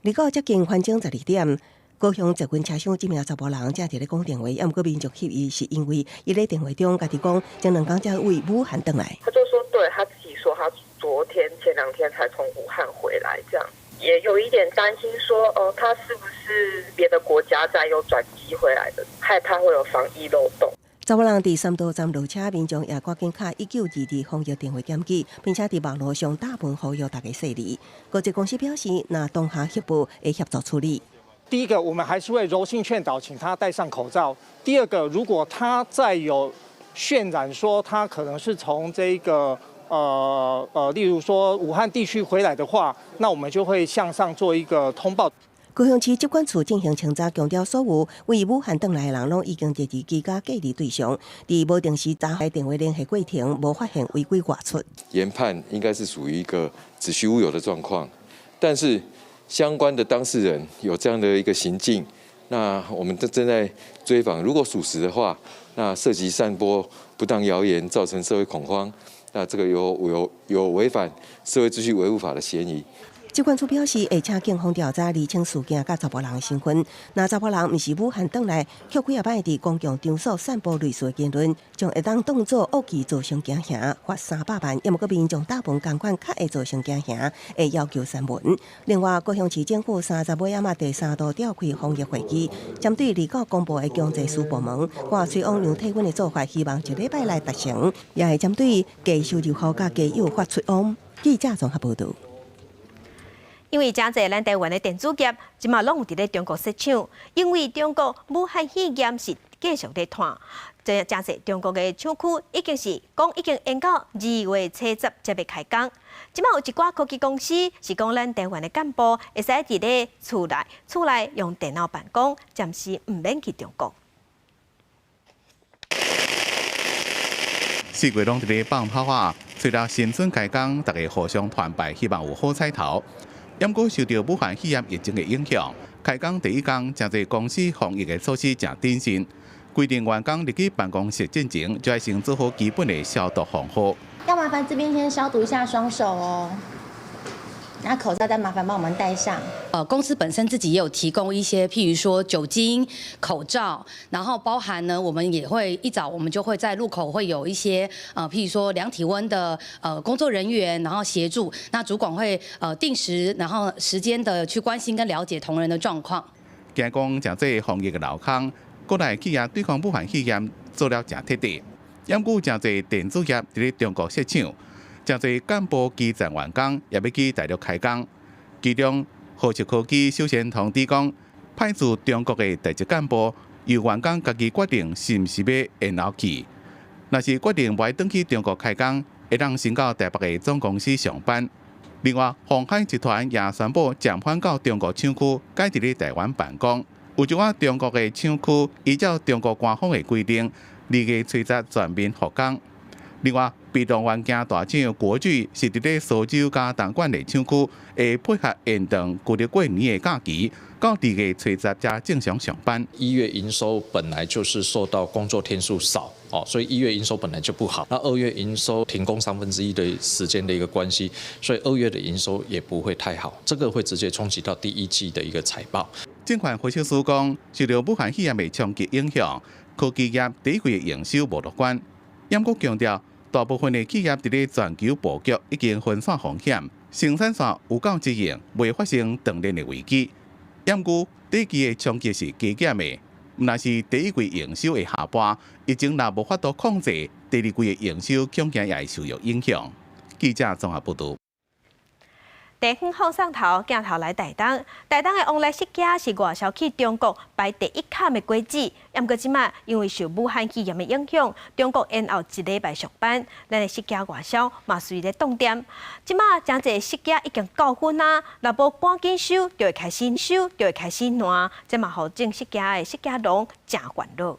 離到接近環鐘12點，高雄捷運車廂這名查埔人正佇咧講電話，猶毋過民眾翕伊是因為伊咧電話中家己講，前兩工才為武漢轉來。他就說，對他自己說，他昨天前兩天才從武漢回來，這樣也有一點擔心說，哦，他是不是別的國家再又轉機回來的，害怕會有防疫漏洞。查某人佇三多站落車，民眾也趕緊敲1922防疫電話檢舉，並且佇網路上打文呼籲大家細膩。高鐵公司表示，若當下翕報會協助處理。第一個，我們還是會柔性勸導，請他戴上口罩。第二個，如果他再有渲染說他可能是從這個例如說武漢地區回來的話，那我們就會向上做一個通報。高雄市疾管處進行清查，強調所有為武漢轉來的人，攏已經列入居家隔離對象，佇無定時查電話聯繫過程，無發現違規外出。研判應該是屬於一個子虛烏有的狀況，但是相關的當事人有這樣的一個行徑，那我們正在追訪。如果屬實的話，那涉及散播不當謠言，造成社會恐慌，那這個有違反社會秩序維護法的嫌疑。疾管處表示，會請警方調查釐清事件佮查埔人的身份。若查埔人毋是武漢轉來，卻幾仔擺佇公共場所散布類似的言論，將會當當做惡意造成驚嚇，罰300萬。猶毋過民眾打文仝款，較會造成驚嚇，會要求刪文。另外，高雄市政府30尾仔嘛第三度召開防疫會議，針對離九公布的強制私部門掛喙罨量體溫的做法，希望一禮拜內達成，也會針對低收入戶佮家有發出往。記者綜合報導。因為誠濟咱台灣的電子業，這馬攏有佇咧中國設廠，因為中國武漢肺炎是繼續咧湠，這誠濟中國的廠區已經是講已經延到2月70才欲開工。這馬有一寡科技公司是講咱台灣的幹部會使佇咧厝內用電腦辦公，暫時毋免去中國。四月攏佇咧放炮仔，隨著新春開工，大家互相團拜，希望有好彩頭。猶過受著武漢肺炎疫情的影響，開工第一工，誠濟公司防疫的措施誠謹慎，規定員工入去辦公室進前，就愛先做好基本的消毒防護。要麻煩這邊先消毒一下雙手哦。那口罩再麻煩幫我們戴上。公司本身自己也有提供一些，譬如說酒精、口罩，然後包含呢，我們也會一早我們就會在入口會有一些譬如說量體溫的工作人員，然後協助。那主管會定時，然後時間的去關心跟了解同仁的狀況。驚講誠濟防疫的漏空，國內企業對抗武漢肺炎做了誠徹底，猶閣誠濟電子業佇咧中國設廠。誠濟幹部基層員工也欲去大陸開工，其中禾碩科技首先通知講，派駐中國的第一幹部由員工家己決定是毋是欲延後去。若是決定無愛轉去中國開工，會當先到台北的總公司上班。另外，鴻海集團也宣布暫緩到中國廠區改佇咧台灣辦公。有一寡中國的廠區依照中國官方的規定， 2月初十全面復工。另外，被動元件大廠國巨是佇咧蘇州佮東莞的廠區，會配合延長舊曆過年的假期，到2月初十才正常上班。 1月營收本來就是受到工作天數少哦，所以1月營收本來就不好。那2月營收停工1/3的時間的一個關係，所以2月的營收也不會太好，這個會直接衝擊到第一季的一個財報。證券分析師講，受到武漢肺炎的衝擊影響，科技業第一季的營收無樂觀。毋過強調，大部分的企業佇咧全球布局已經分散風險，生產線有夠支應，袂發生斷鏈的危機。毋過短期的衝擊是加減的，若是第一季營收會下滑，疫情若無法度控制，第二季的營收恐驚也會受到影響。記者綜合報導。地方放送頭鏡頭來台東，台東的旺來釋迦是外銷去中國排第一崁的果子。毋過這馬因為受武漢肺炎的影響，中國延後一禮拜上班，咱的釋迦外銷嘛隨咧凍點。這馬誠濟釋迦已經夠粉啊，若無趕緊收，就會開始收，就會開始爛。這嘛予種釋迦的釋迦農誠煩惱。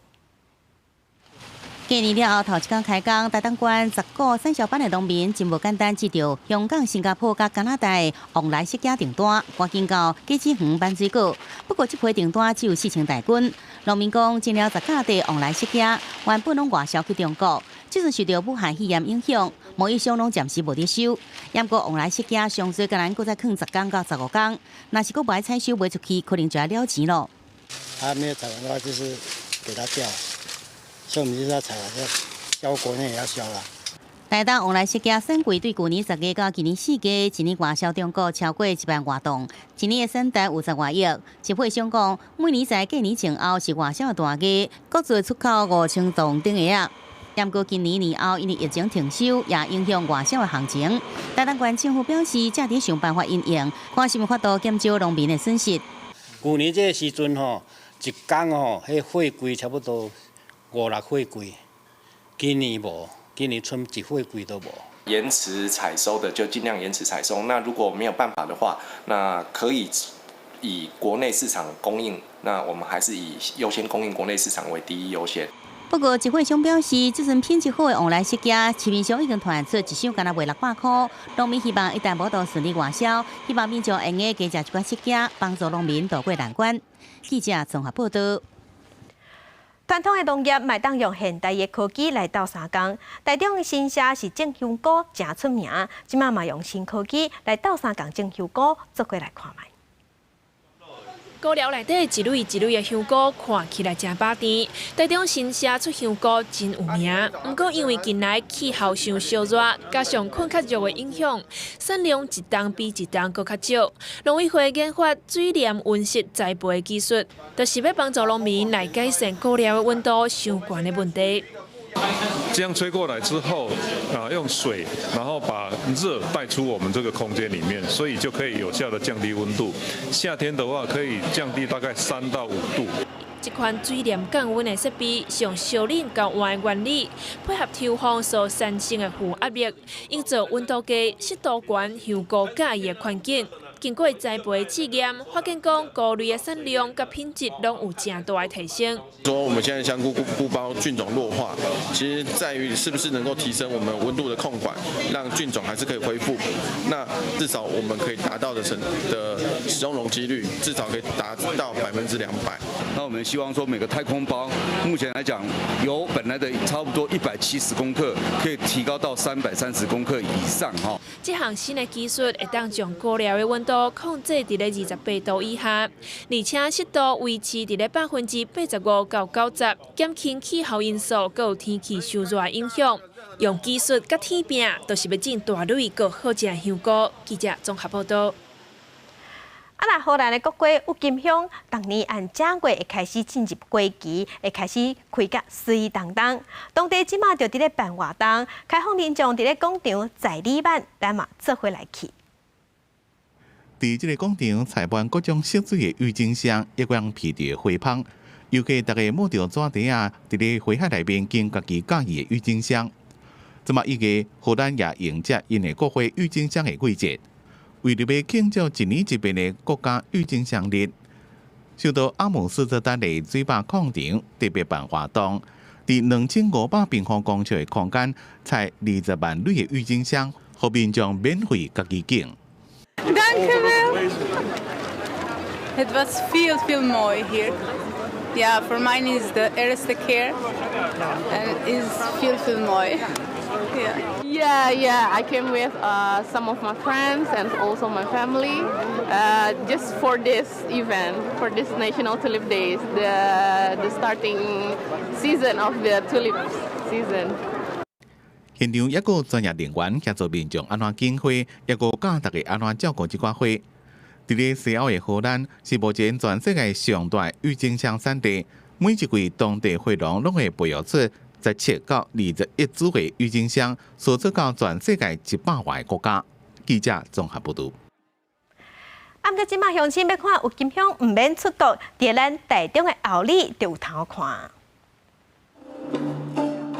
過年了後，頭一工開工，台東縣10個產銷班的農民真無簡單，接著香港、新加坡佮加拿大旺來釋迦訂單，趕緊到果子園搬水果。不過這批訂單只有4000大斤。農民講，種了10甲塊旺來釋迦，原本攏外銷去中國，這陣受著武漢肺炎影響，貿易商攏暫時無咧收。毋過旺來釋迦上濟閣難閣再囥10工到15工，若是閣無愛採收賣出去，可能就愛了錢咯。他沒有採完的話，就是給他掉。所以我們就是要採完，銷國內也要銷啦。台東旺來釋迦產季對舊年10月到今年4月，一年外銷中國超過1萬外噸，一年的產值有10外億。集貨商講，每年在過年前後是外銷的大月，國際出口5000噸頂額啊。毋過今年年後因為疫情停收，也影響外銷的行情。台東縣政府表示，正佇想辦法因應，看是毋法度減少農民的損失。舊年這個時陣吼，一工吼，彼貨櫃差不多五六貨櫃，今年無，今年賰一貨櫃都無。延遲採收的就盡量延遲採收，那如果沒有辦法的話，那可以以國內市場供應，那我們還是以優先供應國內市場為第一優先。不過，集貨商表示，這陣品質好的旺來釋迦，市面上已經傳出一箱干焦賣600箍。農民希望一旦無度順利外銷，希望民眾會用得加食一寡釋迦，幫助農民渡過難關。記者綜合報導。傳統的農業嘛會當用現代的科技來鬥相共。台中新社是種香菇誠出名，這馬嘛用新科技來鬥相共種香菇，做伙來看覓。菇寮內底一蕊一蕊的香菇看起來誠飽甜。台中新社出香菇真有名，毋過因為近來氣候傷燒熱，加上睏較熱的影響，產量一冬比一冬閣較少。農委會研發水簾溫室栽培技術，就是欲幫助農民來改善菇寮的溫度傷懸的問題。這樣吹過來之後，啊，用水，然後把熱帶出我們這個空間裡面，所以就可以有效的降低溫度。夏天的話，可以降低大概3到5度。這款水簾降溫的設備，是用燒冷交換的原理，配合抽風所產生的負壓力，營造溫度低、濕度懸、香菇佮意的環境。經過栽培試驗，發現講菇類的產量佮品質攏有誠大的提升。說我們現在香菇菇包菌種弱化，其實在於是不是能夠提升我們溫度的控管，讓菌種還是可以恢復。那至少我們可以達到的成的使用容積率，至少可以達到200%。那我們希望說每個太空包，目前來講，由本來的差不多170公克，可以提高到330公克以上。哈，這項新的技術會當將菇寮的溫度控制佇咧28度以下，而且濕度維持佇咧85%到90%，減輕氣候因素閣有天氣傷熱的影響。用技術佮天拼，就是欲種大蕊閣好食香菇。記者綜合報導。啊！若荷蘭的國花鬱金香，逐年按正月會開始進入花期，會開始開甲媠當當。當地這馬就佇咧辦活動，開放民眾佇咧廣場載禮物，咱嘛做伙來去。佇這个廣場採滿各種色水的鬱金香，抑閣披著花芳，遊客逐家摸著紙袋仔，佇咧花海內面揀家己佮意的鬱金香。這馬1月，荷蘭也迎接𪜶的國花鬱金香的季節。為著欲慶祝一年一變的國家鬱金香日，首都阿姆斯特丹的水壩廣場特別辦活動，佇2500平方公尺的空間，採20萬蕊的鬱金香，予民眾免費家己揀。 Dank u wel. Het was veel, veel mooi hier. Ja, voor mij is de eerste keer en is veel, veel mooi. Yeah. Yeah, I came with some of my friends and also my family, just for this event, for this National Tulip Days, the starting season of the tulip season. 現場抑閣有專業人員協助民眾按怎揀花，抑閣教大家按怎照顧這寡花。佇咧西歐的荷蘭是目前全世界上大鬱金香產地，每一季當地花農攏會培育出17到21株的鬱金香，輸出到全世界100外個國家。記者綜合報導。啊，毋過這馬鄉親欲看鬱金香，毋免出國，佇咱台中的后里就有通看。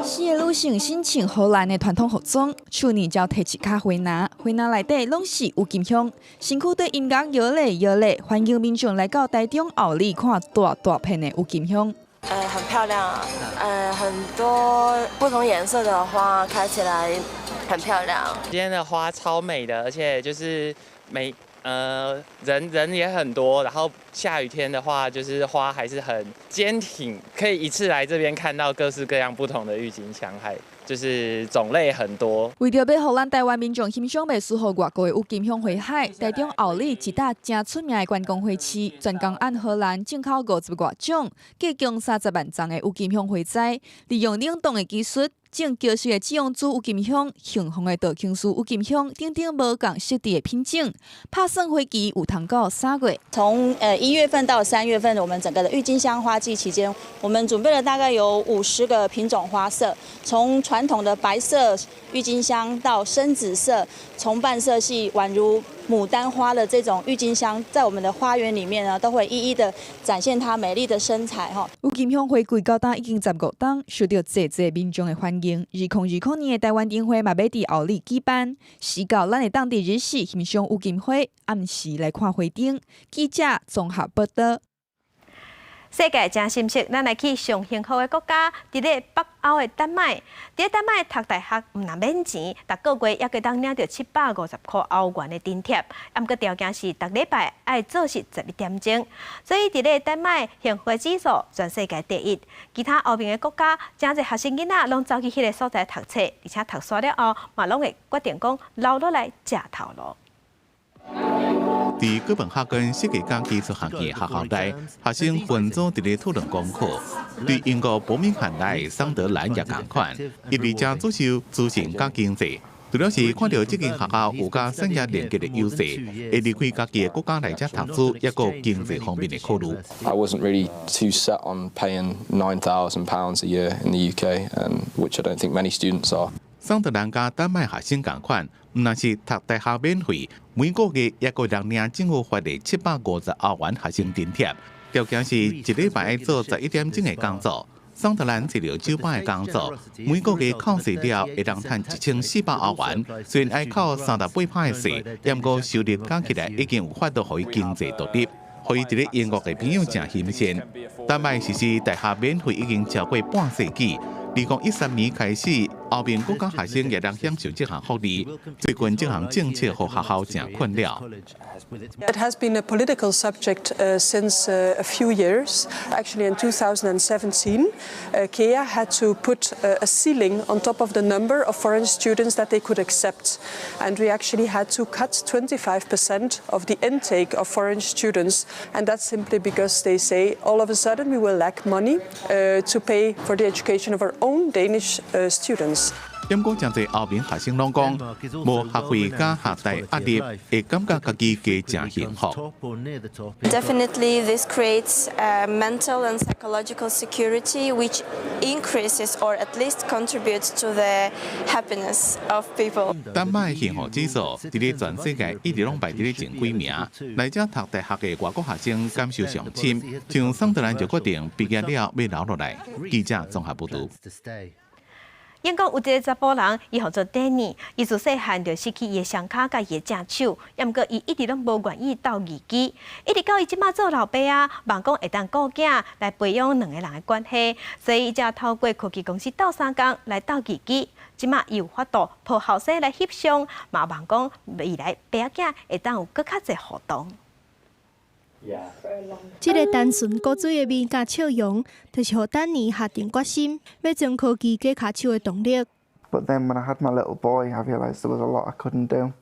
四个女性身穿荷蘭的傳統服裝，手呢就提一跤花籃，花籃內底攏是鬱金香，身軀對音樂搖咧搖咧，歡迎民眾來到台中后里看大大片的鬱金香。很漂亮啊，很多不同顏色的花開起來很漂亮。今天的花超美的，而且就是每人人也很多，然後下雨天的話，就是花還是很堅挺，可以一次來這邊看到各式各樣不同的鬱金香，還就是種類很多。為著欲予咱台灣民眾欣賞袂輸予外國的鬱金香花海，台中后里一搭誠出名的觀光花市，專工按荷蘭進口50外種，計共30萬叢的鬱金香花材，利用冷凍的技術，種嬌色的紫王子鬱金香、杏黃的道瓊斯鬱金香等等無仝適地的品種，拍算花期有通到3月。從1月份到3月份，我們整個的鬱金香花季期間，我們準備了大概有50個品種花色，從傳統的白色鬱金香到深紫色、重瓣色系，宛如牡丹花的這種鬱金香，在我們的花園裡面呢，都會一一的展現它美麗的身材。哈。鬱金香花季到今已經15冬，受到濟濟民眾的歡迎。2020年的台灣燈會嘛，欲佇后里舉辦，時到咱會當佇日時欣賞鬱金花，暗時來看花燈。記者綜合報道。世界誠心適，咱來去上幸福的國家，佇咧北歐的丹麥。佇咧丹麥讀大學毋但免錢，逐個月猶閣當領著750塊歐元的津貼。毋過條件是逐禮拜愛做實11點鐘。所以佇咧丹麥幸福指數全世界第一。其他歐盟的國家，誠濟學生囡仔攏走去彼个所在讀冊，而且讀煞了後，嘛攏會決定講留落來食頭路。佇哥本哈根設計佮技術學院學校內，學生分組佇咧討論功課。對英國伯明翰來桑德蘭也仝款，伊佇遮主修資訊佮經濟。除了是看著這間學校有佮產業連結的優勢，會離開家己的國家來遮讀書，抑閣經濟方面的考慮。 I wasn't really too set on paying £9,000 a year in the UK, and which I don't think many students are. 桑德蘭佮丹麥學生仝款，毋但是讀大學免費，每個月抑閣通領政府發的750歐元學生津貼。條件是一禮拜愛做11點鐘的工作。桑德蘭這個酒吧的工作，每個月扣稅了會當趁1400歐元。雖然愛扣38%的稅，毋過收入加起來已經有法度予伊經濟獨立。予伊佇咧英國的朋友誠欣羨。丹麥實施大學免費已經超過半世紀。2013年開始，歐盟國家學生也通享受這項福利。最近這項政策予學校誠困擾。 It has been a political subject since a few years. Actually, in 2017, KEA had to put a ceiling on top of the number of foreign students that they could accept. And we actually had to cut 25% of the intake of foreign students. And that's simply because they say all of a sudden we will lack money to pay for the education of our own Danish students. 毋過，誠濟歐盟學生攏講，無學費佮學貸壓力，會感覺家己加誠幸福。 Definitely, this creates mental and psychological security, which increases or at least contributes to the happiness of people. 丹麥幸福指數佇咧全世界一直攏排佇咧前幾名，來遮讀大學的外國學生感受上深，像桑德蘭就決定畢業了欲留落來。記者綜合報導。英國有一个查埔人，伊號做丹尼，伊自細漢就失去伊的雙跤佮伊的正手，猶毋過伊一直攏無願意鬥義肢，一直到伊這馬做老爸啊，望講會當顧囝來培養兩個人的關係，所以伊才透過科技公司鬥相共來鬥義肢。這馬伊有法度抱後生來翕相，嘛望講未來爸仔囝會當有閣較濟互動。這个單純古錐的面佮笑容，就是予丹尼下定決心欲裝科技假跤手的動力。 But then when I had my little boy, I realised there was a lot I couldn't do.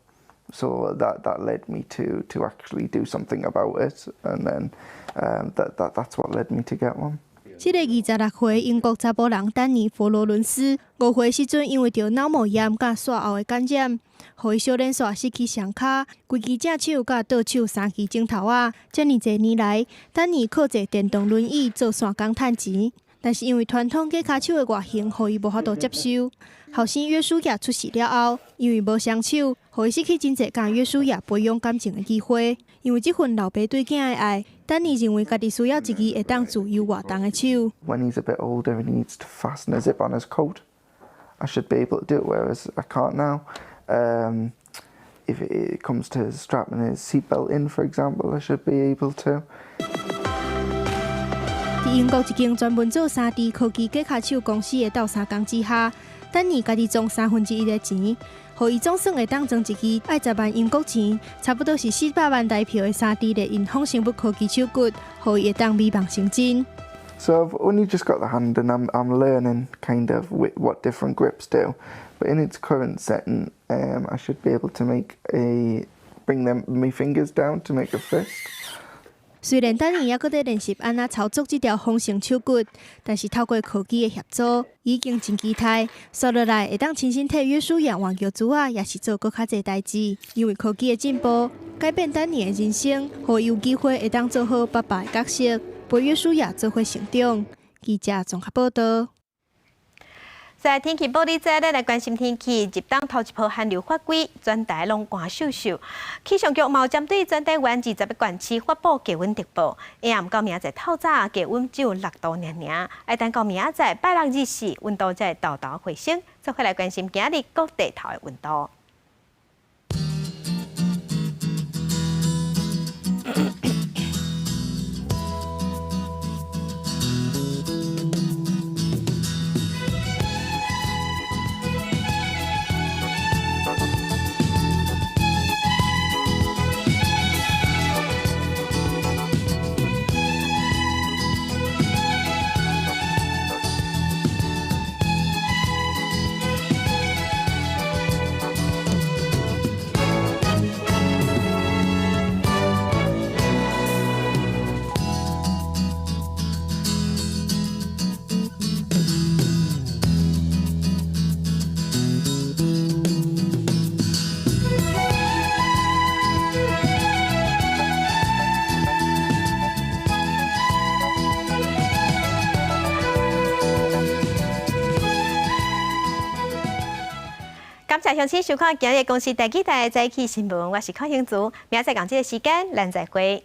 So that led me to actually do something about it, and then that's what led me to get one. 這个26歲英國查埔人丹尼·佛羅倫斯，5歲時陣因為著腦膜炎佮疳喉的感染，予伊小連紲失去雙跤、規支正手佮倒手三支指頭仔。遮爾濟年來，丹尼靠坐電動輪椅做散工趁錢，但是因為傳統假跤手的外形，予伊無法度接受。後生約書亞出世了後，因為無雙手，予伊失去真濟佮約書亞培養感情的機會。因為這份老爸對囝的愛，丹尼認為家己需要一支會當自由活動的手。 When he's a bit older and he needs to fasten a zip on his coat, I should be able to do it, whereas I can't now. If it comes to strapping his seatbelt in, for example, I should be able to. 佇英國一間專門做3D 科技假跤手公司的鬥相共之下，丹尼家己裝1/3的錢，予伊總算會當裝一支愛10萬英國錢，差不多是400萬台票的3D 列印仿生物科技手骨，予伊會當美夢成真。 So I've only just got the hand and I'm learning kind of what different grips do. But in its current setting, I should be able to bring my fingers down to make a fist. 雖然丹尼猶閣佇練習按怎操作這條仿生手骨，但是透過科技的協助，已經真期待，紲落來會當親身替約書亞換尿苴仔，抑是做閣較濟代誌。因為科技的進步，改變丹尼的人生，予伊有機會會當做好爸爸的角色，陪約書亞做伙成長。記者綜合報道。在天氣報你知，咱來關心天氣。入冬頭一波寒流發威，全台攏寒溼溼。氣象局嘛有針對全台灣20個縣市發布低溫特報。下暗到明仔載透早，低溫只有6度爾爾。愛等到明仔載拜六日時，溫度才會沓沓回升。做伙來關心今日各地頭的溫度。感謝鄉親收看今日公視第幾台的早起新聞，我是鄺興竹，明仔載仝這个時間，咱再會。